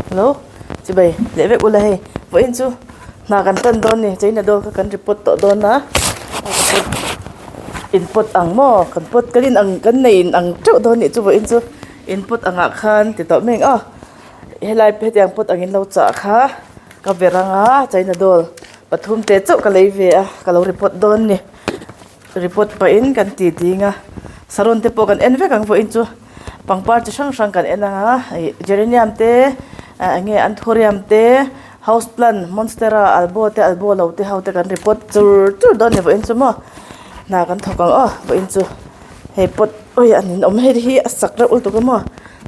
Hello chibai leh vek ula hei vawiin chu hna kan tan dawn a ni china dawl kha kan report tawh dawn a in pawt ang maw kan pawt kan in ang kan nei in ang teuh dawn anih chu vawiin chu in pawt angah khan ti tawh mai ang aw helai hetiang pawt ang in lo chah kha ka ver anga china dawl pathum te chauh ka lei ve a ka lo report dawn a ni. Report pahin kan ti ding a saron te pawh kan en vek ang vawiin chu pangpar chi hrang hrang kan en ang a ih geranium te ah eng nge anthurium te house plant monstera albo te albo lo te ho te kan report chur chur dawn a ni vawiin chu maw hna kan thawk ang aw vawiin chu hei pot awi a ninawm hei hi a sak reuh lutuk a maw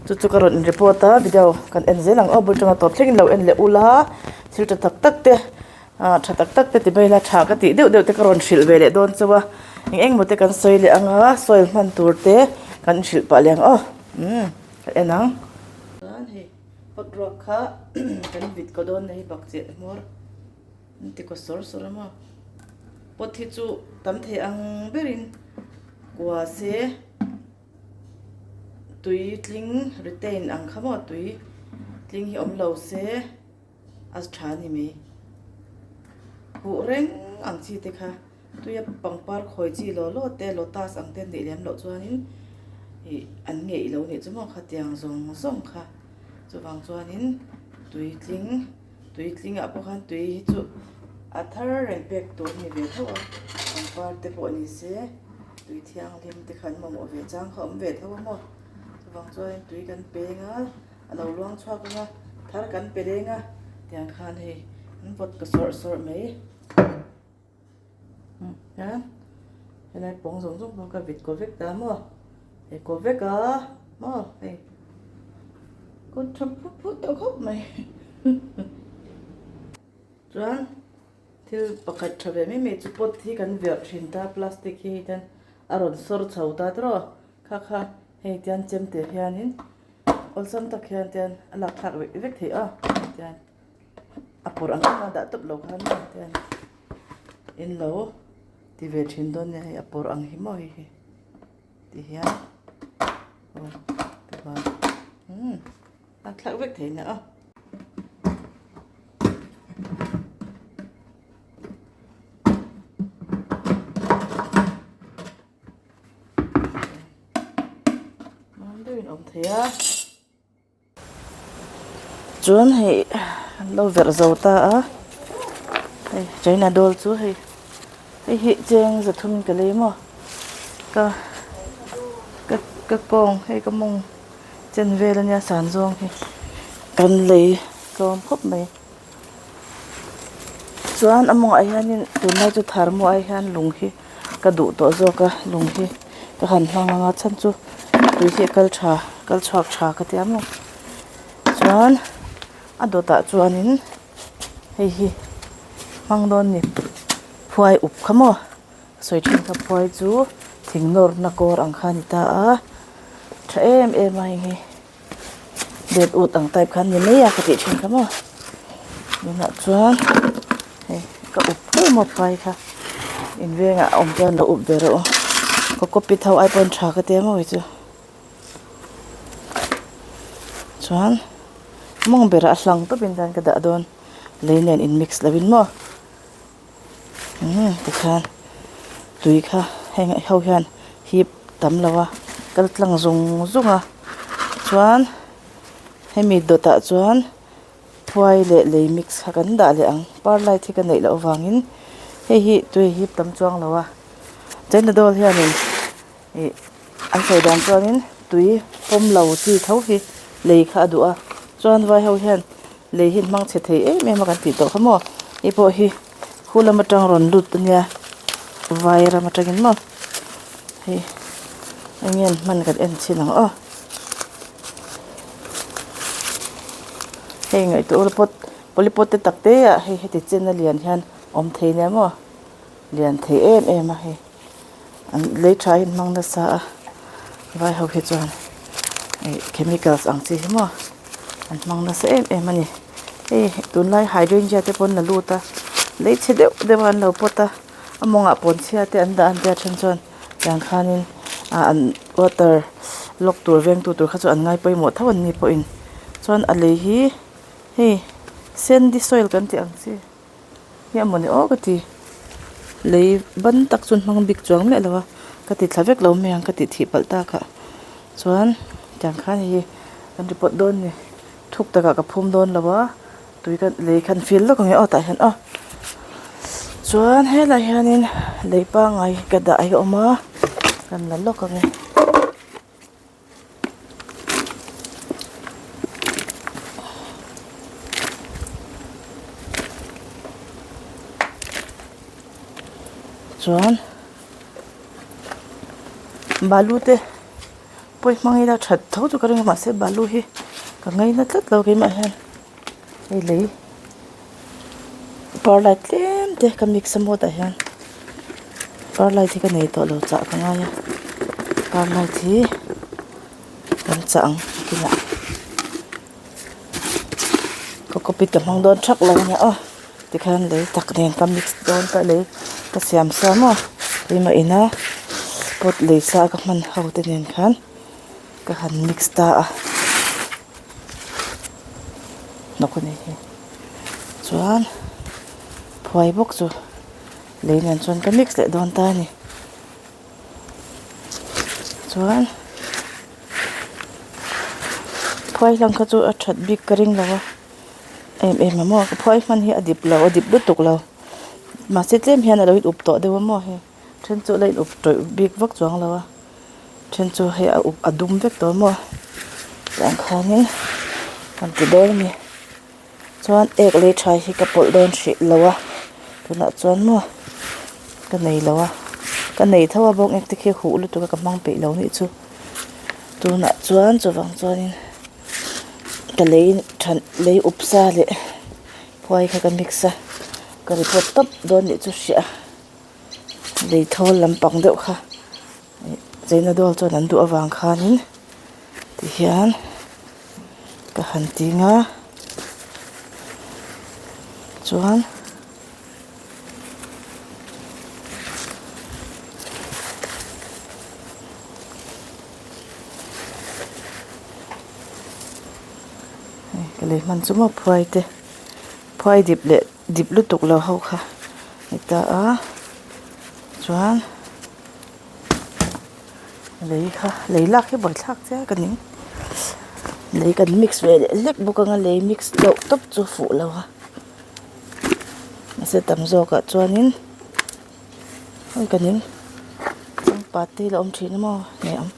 chu chu ka rawn in report a video kan en zel ang aw bul tanga tawp thlengin lo en leh ula thil tha tak tak te. Ah tha tak tak te ti mai ila tha ka tih deuh deuh te ka rawn hrilh ve leh dawn chauh a eng eng maw te kan sawi leh ang a soil hman tur te kan hrilh pah leh ang aw umm ka en ang. Chuan hei pot ruak kha kan vit kaw dawn a hei bakcheh hmawr an ti kaw sawr sawr a maw pot hi chu tam thei ang berin kua se tui tling retain ang kha maw tui tling hi awm lo se. A tha ni mai. Huh reng ang chi te kha tuia pangpar khawi chi law law te lotus ang te an neih lem loh chuanin ih an ngeih lo nih chu maw khatiang zawng zawng kha. Chuvang chuanin tui tling tui tlingah pawh khan tui hi chu a thar reng pek tur a ni ve tho a pangpar te pawh ni se tui thianghlim te kha an mamawh ve chang kha a awm ve tho a maw. Chuvang chuanin tui kan peng a. A lo luang chhuak ang a, thar kan pe leng a, tiang khan hei an vawt ka sawrh sawrh mai. Hian helai pawng zawng zawng pawh ka vit kaw vek ta maw, hei kaw vek a maw hei kut tha phut phut tawh khawp mai. Chuan thil pakhat tha ve mai mai chu pot hi kan verh thin ta plastic hi hei hian a rawn sawr chho ta tawh kha kha hei tian chemte hianin. Awlsam tak hian tian a lak thlak vek vek theih a tian a pawrh ang ema dah tawp lo khan tian in lo ti ve thin dawn nia hei a pawrh ang hi maw hei hi ti hian aw tikhan umm lak thlak vek theih nia aw. Chuan hei an lo verh zo ta a hei china doll chu hei hei hi cheng zathum in ka lei maw ka ka ka kawng hei ka mawng chen vel ania san zawng hi kan lei tlawm khawp mai. Chuan a mawngah hianin tunlai chu thar muah hian lung hi ka duh tawh zawk a lung hi ka han hmang ang a chhan chu tui hi a kal tha kal chhuak tha ka ti ang chuan a dawtah chuanin hei hi hmang dawn ni phuai up kha maw sawi thin kha phuai chu thing nawrna kawr ang kha a ni ta a tha em em a hei hi. Bed ut ang type khan ni mai a ka tih thin kha maw tunah chuan hei ka up ber maw phai kha in vengah a awm chuan lo up ve rawh u cocopeat ho ai pawn tha ka tia maw chu chuan mawng berah a hlang tawpin khan ka dah dawn lei nen in mix lovin maw. Umm tikhian tui kha heng ho hian hip tam lo a kal tlang zung zung a chuan hemi dawtah chuan phuai leh lei mix kha kan dah leh ang perlite hi ka neih loh avangin hei hi tui a hip tam chuang lo a china doll hianin ih an sawi dan chuanin tui pawm lo chi tho hi lei kha a duh a chuan vai ho hian. Lei hi an hmang chhe thei em em a kan tih tawh kha maw hei pawh hi khu lam atang rawn lut ania vai ram atangin maw hei eng nge an hman kan en chhin ang aw hei ngaihtuah ula pawt polypot te tak te ah hei heti chen a lian hian awm thei nia maw lian thei em em a hei. An lei tha hi an hmang nasa a vai ho hi chuan ih chemicals ang chi hi maw an hmang nasa em em a ni hei tunlai hydrangea te pawh an la lut a lei chhe deuh deuh a an lo pawt a a mawngah pawnchhia te an dah a an tia then chuan tiang khanin ah an water lock tur veng tu tur kha chu an ngai pawimawh tho an ni pawhin chuan a lei hi. Hei sandy soil kan tih ang chi hi a mawni aw ka ti lei ban tak chu an hmang bik chuang miah lo a ka ti thla vek lo mai ang ka ti thih palh tak ah chuan tiang khan hei hi kan report dawn a ni thuk takah ka phum dawn lo a tui khan lei khan feel lawk ang e aw tah hian aw chuan helaiah hianin lei pangngai ka dah hi a awm a kan la lawk ang e. Chuan balu te pawi hmang ila that tho chu ka ring a mahse balu hi ka ngaina tlat lo keimah hian hei lei perlite tlem te ka mix a maw tah hian perlite hi ka nei tawh lo chah ka ngai a perlite hi kan chah ang kinah cocopeat ka hmang dawn thak lo ania aw tikhian lei tak nen ka mix dawn ta lei ka siam sa maw keimah ina pot lei sa ka hman ho te nen khan ka han mix ta a. Hnawk a ni hi chuan phuai bawk chu lei nen chuan ka mix leh dawn ta a ni chuan phuai hlang kha chu a that bik ka ring lo a em em a maw ka phuai hman hi a dip lo a dip lutuk lo mahse tlem hian a lo in up tawh deuh a maw hei then chu a la in up tawih bik vak chuang lo a. Then chu hei a uk a dum vek tawh maw tiang khanin kan ti dawn a ni chuan ek lei tha hi ka pawlh dawn hrih lo a tunah chuan maw ka nei lo a ka nei tho a bawng ek te khi huh lutuk a ka hmang peih lo nih chu tunah chuan chuvang chuanin ka lei tha lei up sa leh phuai kha ka mix a ka report tawp dawn nih chu hria. Lei thawl lampang deuh kha cheina dawl chuan an duh avang khanin tihian ka han ting a chuan hei ka lei hman chu maw phuai te phuai dip leh. Dip lutuk lo ho kha ni ta a chuan lei kha lei lak hi buaithlak chiang ka ni lei kan mix ve leh hlek bawk anga lei mix deuh tawp chu fuh lo a mahse tam zawkah chuanin hei ka ning changpat te hi la awm thin a maw nge ang.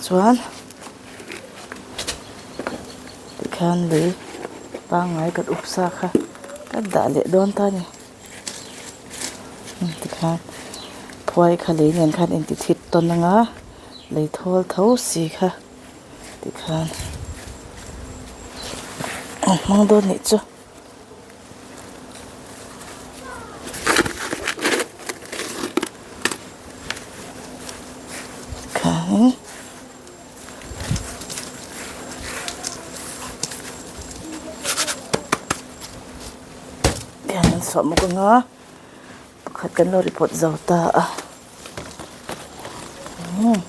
Chuan tikhian lei pangngai kan up sa kha kan dah leh dawn ta a ni tikhian phuai kha lei nen khan inti thip tawn anga lei thawl tho si kha tikhian a hmang dawn nih chu. Khain hian an sawm bawk anga pakhat kan lo report zo ta a umm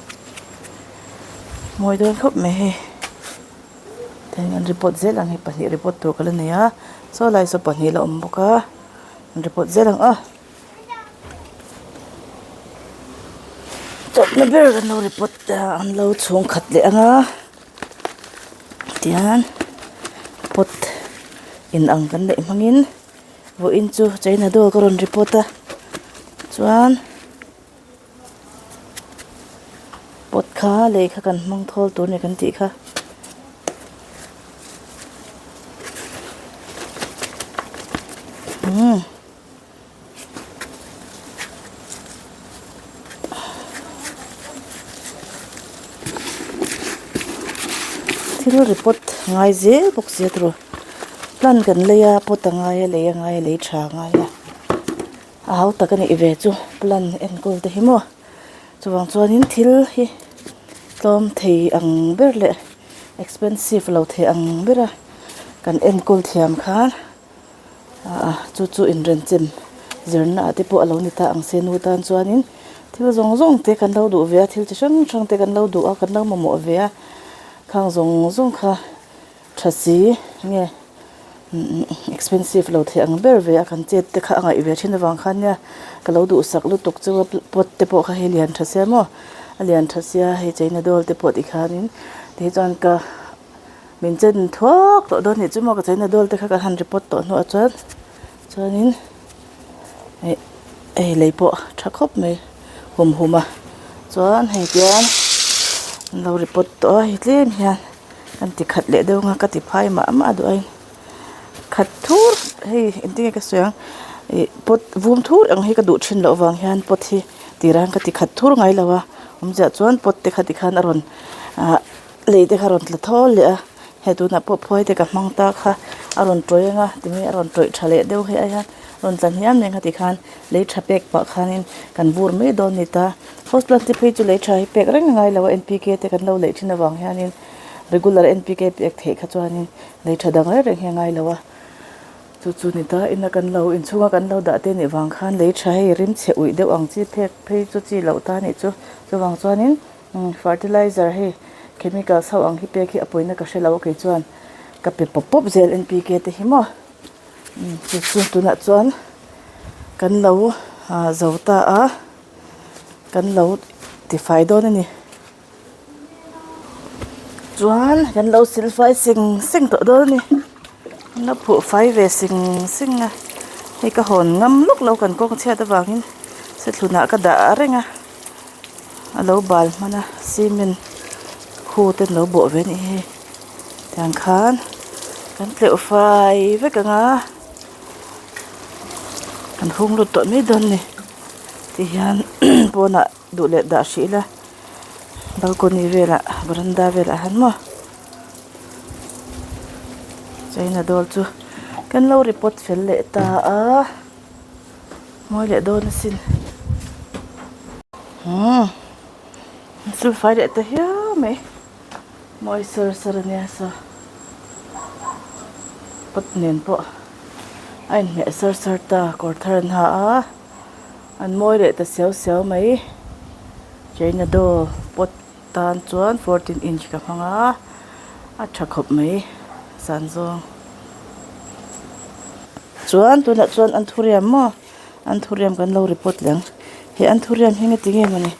mawi dawn khawp mai hei. Tin an report zel ang hei pahnih report tur ka la nei a saw lai saw pahnih la awm bawk a an report zel ang a tawpna ber kan lo report a an lo chhung khat leh ang a tihian pot in ang kan neih hmangin vawiin chu china doll ka rawn report a chuan. Pot kha lei kha kan hmang thawl tur a ni kan tih kha. Umm. Thil report ngai zel bawk sia tiraw plant kan lei a pot a ngai a lei a ngai a lei tha a ngai a. A hau tak a nih ve chu plan enkawl te hi maw chuvang chuanin thil hi tlawm thei ang ber leh expensive lo thei ang bera kan enkawl thiam khan ah chu chu inrenchem zirna ah te pawh a lo ni ta ang se nu tan chuanin. Thil zawng zawng te kan lo duh ve a, thil chi hrang hrang te kan lo duh a, kan lo mamawh ve a, khang zawng zawng kha tha si nge expensive lo thei ang ber ve a kan chet te kha a ngaih ve thin avang khan nia ka lo duhsak lutuk chu a pot te pawh kha hei lian tha sia maw a lian tha sia hei china dawl te pawh tikhanin ti chuan ka min chen thuak tawh dawn anih chu maw ka china dawl te kha ka han report tawh hnuah chuan chuanin ih hei lei pawh tha khawp mai hum hum a chuan hei tian an lo report tawh a hei tlem hian an ti khat leh deuh ang a ka ti phai mah mah duh a khat thur hei engtin nge ka sawi ang ih pot vum thur ang hi ka duh thin loh vang hian pot hi tirah hian ka ti khat thur ngai lo a awmzia chuan pot te kha tikhan a rawn ah lei te kha a rawn tla thawl leh a hei tunah pawh phuai te ka hmang ta kha a rawn tawih ang a tinge a rawn tawih tha leh deuh hei hian rawn tla hniam nen kha tikhan lei tha pek pah khanin kan vur mai dawn a ni ta house plant te phei chu lei tha hi pek reng a ngai lo a N P K te kan lo leih thin avang hianin regular N P K pek theih kha chuanin lei tha dang reng reng hi a ngai lo a chu chu ni ta ina kan lo inchhunga kan lo dah te nih vang khan lei tha hei rim chhe uih deuh ang chi phek phei chu chi loh ta a nih chu chuvang chuanin fertilizer hei chemicals ho ang hi pek hi a pawina ka hre lo a kei chuan ka pe pawp pawp zel N P K te hi maw chu chu tunah chuan kan lo ah zo ta a kan lo tifai dawn a ni chuan kan lo sil fai seng seng tawh dawn a ni an lo phuh fai ve seng seng a hei ka hawn ngam lawk lo kan kawng chhiat avangin sethlunah ka dah reng a a lo bal hman a cement khu te an lo bawh ve a nih hi tiang khan kan tleuh fai vek ang a kan hung lut tawh mai dawn a ni tihian pawnah duh leh dah hrih ila balcony velah varanda velah hian maw china dawl chu kan lo report fel leh ta a. Mawi leh dawn asin umm silfai leh ta hiau mai mawi sar sar ania saw pot nen pawh a inhmeh sar sar ta kawr thar an ha a an mawi leh ta siau siau mai china doll pot tan chuan 14 inch ka hmang a a tha khawp mai san zawng. Chuan tunah chuan anthurium maw anthurium kan lo report leh ang he anthurium hi engati nge mawni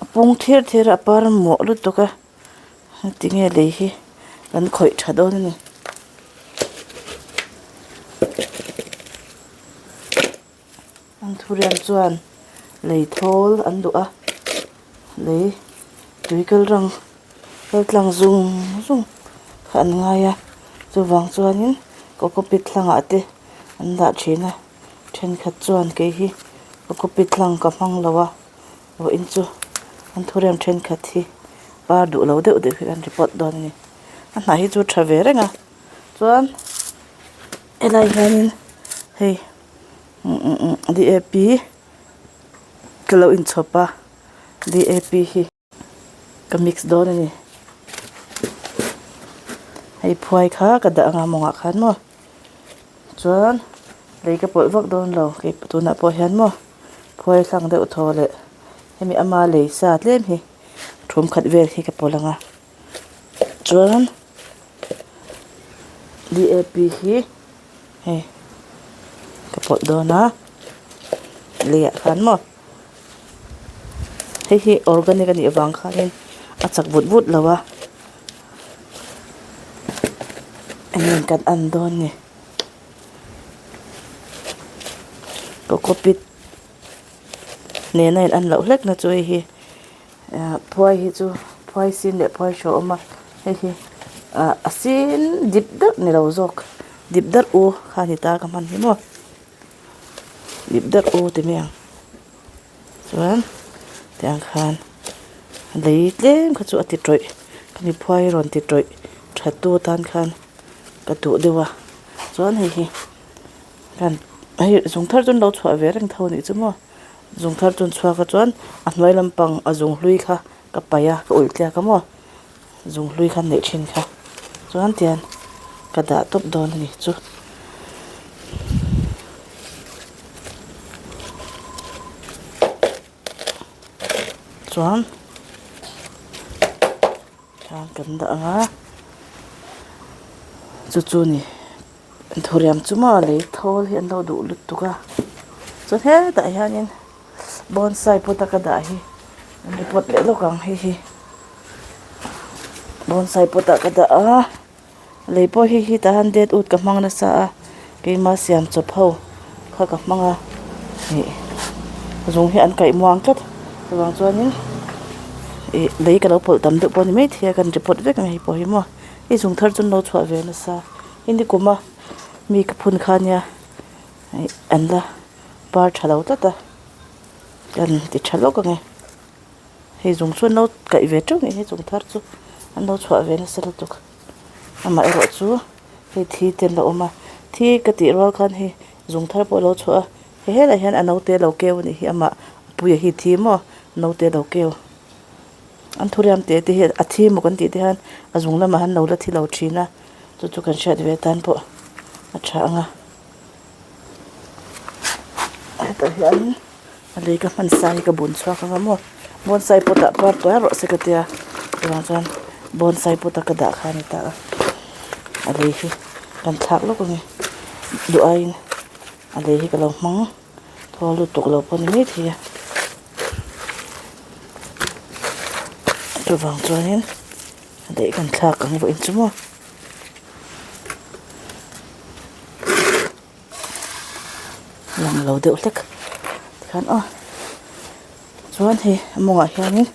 a pung thir thir a a par muah lutuk a engati nge lei hi kan khawih tha dawn a ni. Anthurium chuan lei thawl an duh a lei tui kal rang kal tlang zung zung kha an ngai a chuvang chuanin cocopeat hlangah te an dah thin a thenkhat chuan kei hi cocopeat hlang ka hmang lo a vawiin chu anthurium thenkhat hi par duh lo deuh deuh hi an report dawn a ni a hnah hi chu a tha ve reng a chuan helai hianin hei. D A P ka lo inchhawp a D A P hi ka mix dawn a ni hei phuai kha ka dah anga mawngah khan maw chuan lei ka pawlh vak dawn lo kei tunah pawh hian maw phuai hlang deuh thaw leh hemi ama lei sa tlem hi thum khat vel hi ka pawlh anga chuan D A P hi. Hei ka pawlh dawn a leiah khan maw hei hi organic a nih avang khanin a chak vut vut lo a eng nge kan en dawn ni cocopeat nena in en loh hlek na chu hei hi ah phuai hi chu phuai sin leh phuai hraw a awm a hei hi ah a sin dip deuh ni lo zawk dip deuh u kha a ni ta ka hman hi maw dip deuh u ti mai ang chuan tiang khan lei tlem kha chu a ti tawih khami phuai rawn ti tawih that tu atan khan ka duh deuh a chuan hei hi khan hei zung thar chu an lo chhuah ve reng tho a nih chu maw. Zung thar chu an chhuak a chuan a hnuai lampang a zung hlui kha ka paih a ka ulh tliak a maw zung hlui kha neih thin kha chuan tian ka dah tawp dawn a ni chu. Chuan khan kan dah ang a chu chu ni thuriam chu maw lei thawl hi an lo duh lutuk a chuan hetah hianin bonsai pot a ka dah hi an report leh lawk ang hei hi bonsai pot ah ka dah a lei pawh hi hetah hian dead wood ka hmang nasa a keima siam chawp ho kha ka hmang a ih zung hi an kaih muang tlat chuvang chuanin ih lei ka lo pawlh tam deuh pawh a ni maithei a kan report vek ang hei pawh hi maw hei zung thar chu an lo chhuah ve nasa hei ni kum a mi ka phun kha ania ih an la par tha lo tlat a kan ti tha lawk ang e hei zung chu an lo kaih ve teuh mai hei zung thar chu an lo chhuah ve nasa lutuk amah erawh chu hei thi te an lo awm a thi ka tih rual khan hei zung thar pawh a lo chhuah a hei helaiah hian a naute a lo keu a nih hi amah puia hi thi maw naute a lo keu an thuriam te te hi a thi maw kan tih te hian a zung lamah hian lo la thi lo thin a chu chu kan hriat ve atan pawh a tha ang a. Hetah hian a lei ka hman sa hi ka bun chhuak ang a maw bonsai pot ah par tuai rawh se ka tia chuvang chuan bonsai pot a ka dah kha a ni ta a a lei hi kan thlak lawk ang e duh aiin a lei hi ka lo hmang thawl lutuk lo pawh a ni maithei a chuvang chuanin a lei kan thlak ang vawiin chu maw. Lang lo deuh hlek tikhan aw chuan hei a mawngah hianin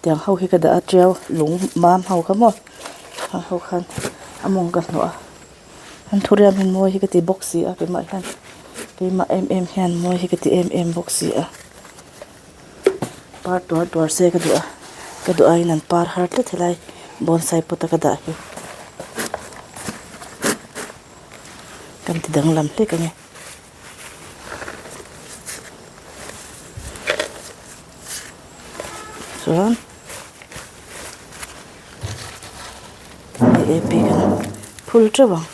tiang ho hi ka dah a tiau lung mam ho kha maw khang ho khan a mawng ka hnawh a an thuriam hi mawi hi ka ti bawk si a keimah hian keimah em em hian mawi hi ka ti em em bawk si a par tuar tuar se ka duh a ka duh aiin an par har tlat helai bonsai pot a ka dah hi kan ti danglam hlek ang e. Chuan D A P kan phul teuh ang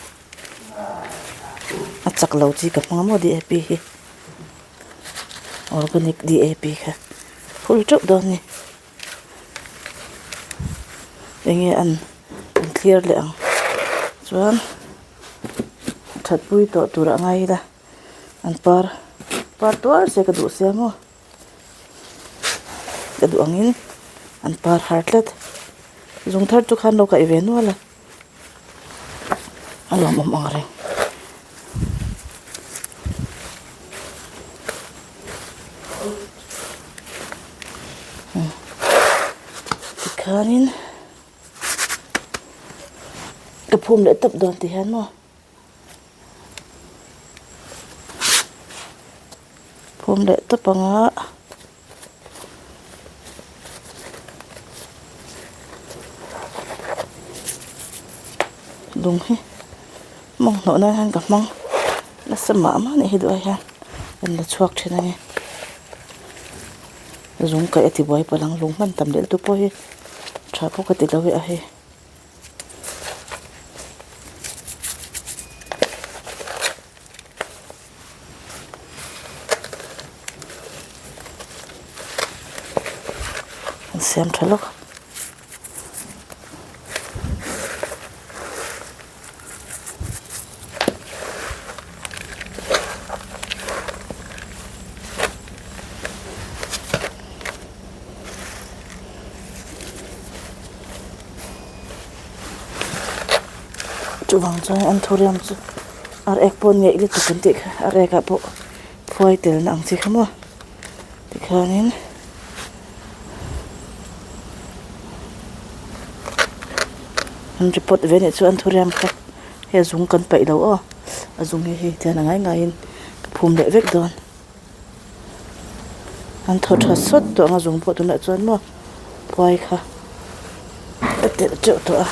a chak lo chi ka hmang a maw D A P hi. Organic D_A_P kha phul teuh dawn a ni enge an an clear leh ang chuan that pui tawh tur a ngai ila an par par tuar se ka duh sia maw ka duh angin an par har tlat zung thar chu khan lo kaih ve nual a. A lawmawm ang reng. Tikhanin ka phum leh tawp dawn ti hian maw. Phum leh tawp anga. Lung hi mawng hnawh nan hian ka hmang nasa mah mah a nih hi duh ai hian an la chhuak thin a ni zung kaih a ti buai palh ang lung hman tam leh lutuk pawh hi tha pawh ka ti lo e a hei. An siam tha lawk a. Chuvang chuan an thuriam chu ar ek pawh ngeih lutuk an tih kha ar ek ah pawh phuai tel na ang chi kha maw tikhianin an report ve anih chu an thuriam kha hei a zung kan paih lo aw a zung hi hei tihian a ngai ngaiin ka phum leh vek dawn. An thaw tha sawt tawh ang a zung pawh tunah chuan maw phuai kha a telh teuh tawh a.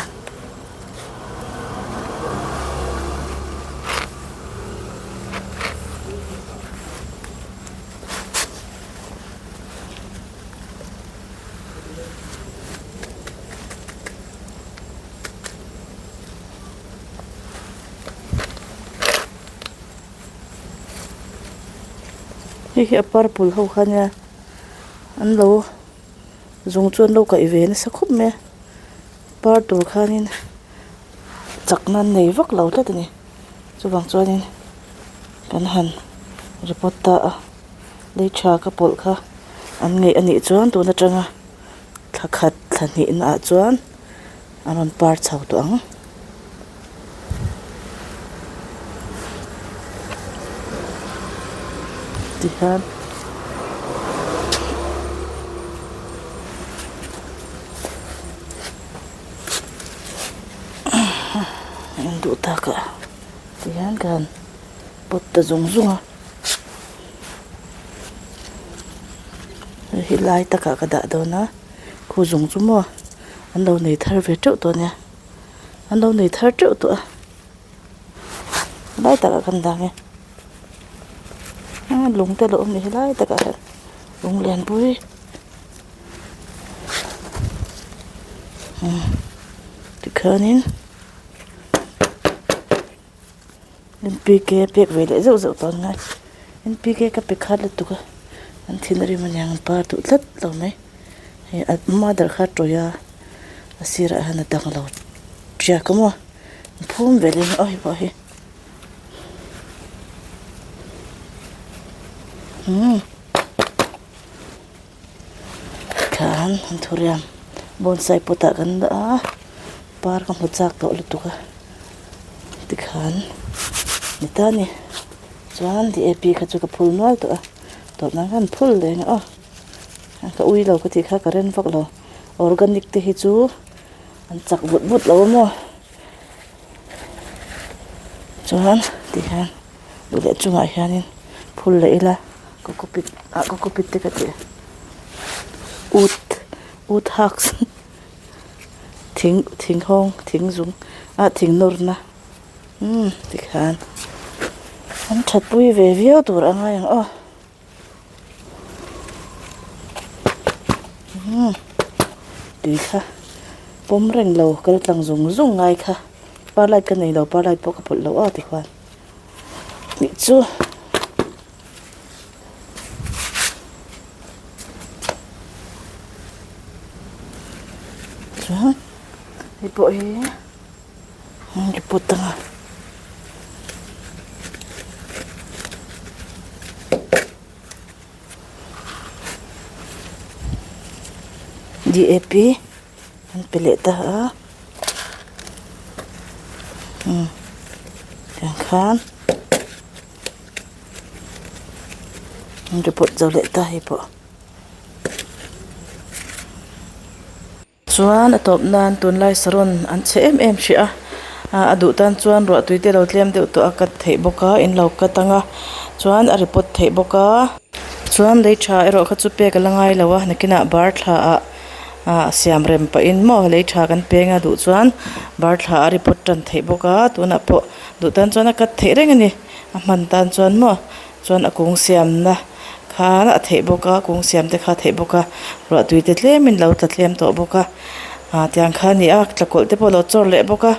Hei hi a purple ho kha ania an lo. Zung chu an lo kaih ve nasa khawp mai a par tur khanin chakna an nei vak lo tlat a ni chuvang chuanin kan han report ta a lei tha ka pawlh kha an ngeih a nih chuan tun atanga thla khat thla hnih naah chuan an rawn par chho tawh ang. Tihian an duh takah tihian ka han pawt ta zung zung a hei lai takah ka dah dawn a khu zung chu maw an lo nei thar ve teuh tawh ania an lo nei thar teuh tawh a lai takah kan dah ang e a lung te a lo awm leh helai takah hian lung lianpui umm tikhianin N P K pek ve leh zeuh zeuh tawh an ngai N P K ka pe khat lutuk a an thin a rim aniang an par duh tlat lo mai hei a mother kha a tawih a a sirah hian a dang lo tiak a maw a phum ve leh a hei pawh hi umm khan an thuriam bonsai pot ah kan dah a par ka hmu chak tawh lutuk a tikhan ni ta a ni chuan D A P kha chu ka phul nual tawh a tawp nan khan phul leh ang aw ka ui lo ka tih kha ka ren vak lo organic te hi chu an chak vut vut lo a maw chuan tihian duh leh chungah hianin phul leh ila cocopeat ah cocopeat te ka tih ut ut husk thing thing hawng thing zung ah thing nawrna umm tikhan an thatpui ve viau tur a ngai ang aw. Umm tui kha pawm reng lo kal tlang zung zung ngai kha par light ka nei lo par light pawh ka pawlh lo aw tikhuan tih chu chuan hei pawh hi report anga. D A P an pe leh ta a umm tiang khan an report zo leh ta hei pawh. Chuan a tawp nan tunlai saron an chhe em em hrih a ah a duh tan chuan ruah tui te lo tlem deuh tawh a cut theih bawk a in lo cut ang a chuan a report theih bawk a chuan lei tha erawh kha chu pek a la ngai lo a nakinah bar thla ah ah siam rem pahin maw lei tha kan peng a duh chuan bar thla a report tan theih bawk a tunah pawh duh tan chuan a cut theih reng a ni a hman tan chuan maw. Chuan a kung siamna kha a theih bawk a kung siam te kha a theih bawk a ruahtui te tlemin lo tla tlem tawh bawk a ah tiang kha a ni a tlakawlh te pawh a lo chawr leh bawk a.